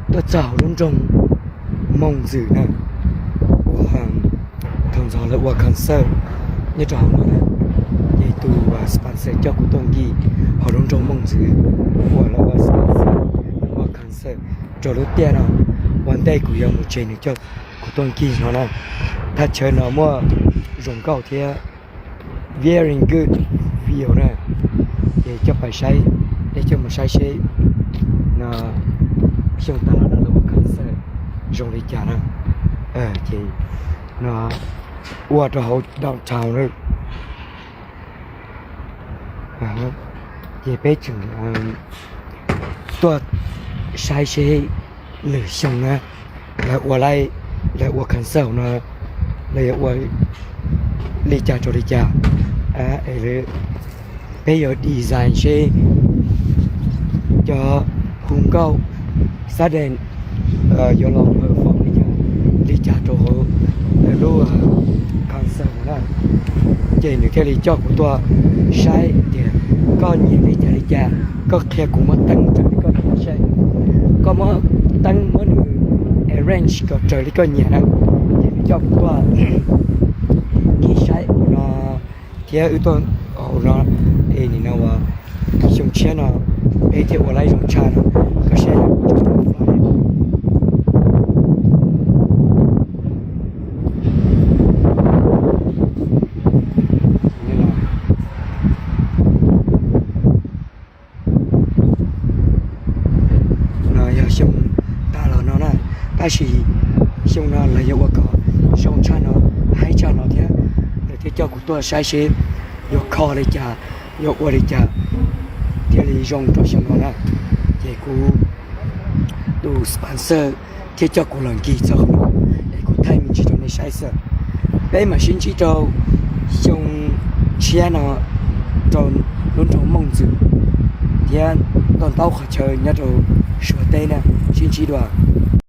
Tuaj txog hauv lub nroog Mooj Ntxwm na, uas thaum ntxov lawv ua concert nyob rau hauv no na, ces tus sponsor coj kuv tuaj nkig hauv lub nroog Mooj Ntxwm uas lawv ua sponsor, lawv ua concert rau lub tiaj no. Ua ntej kuv yuav mus tsev nws coj kuv tuaj nkig no na. Thaj chaw no muaj zoo nkauj thiab very good view na. Ces coj pais saib, peb coj mus saib seb no xyoo tas los no lawv ua concert zoo li cas na. Ces no ua rau hauv downtown na. Ces peb tseem tuaj saib seb lwm xyoo na lawv ua li, lawv ua concert no lawv yuav ua li cas rau li cas. Peb yuav design seb cov hu nkauj sudden yuav los perform li cas, li cas rau hauv lub concert na. Ces nws thiaj li coj kuv tuaj saib tias koj nyiam li cas li cas, koj qhia kuv muab teeb raws li koj nyiam saib, koj muab teeb muab nws arrange kom raws li koj nyiam na. Ces nws coj kuv tuaj nkig saib hauv no thiab wb tuaj hauv no. Es nim no uas xyoo tshiab no peb thiaj ua li zoo tshaj no, koj saib. No yog xyoo tas los no na, tab sis xyoo no lawv yuav ua kom zoo tshaj no, haib tshaj no thiab. Lawv thiaj coj kuv tuaj saib seb yuav kho li cas, yuav ua li cas thiaj li zoo rau xyoo no na. Ces kuv tus sponsor thiaj coj kuv los nkig txog qhov no, es kuv thaij me ntsis rau nej saib xwb. Peb mam sib ntsib rau xyoo tshiab no rau lub nroog Mooj Ntxwm thiab ntau ntau qhov chaw nyob rau Suav teb na. Sib ntsib dua.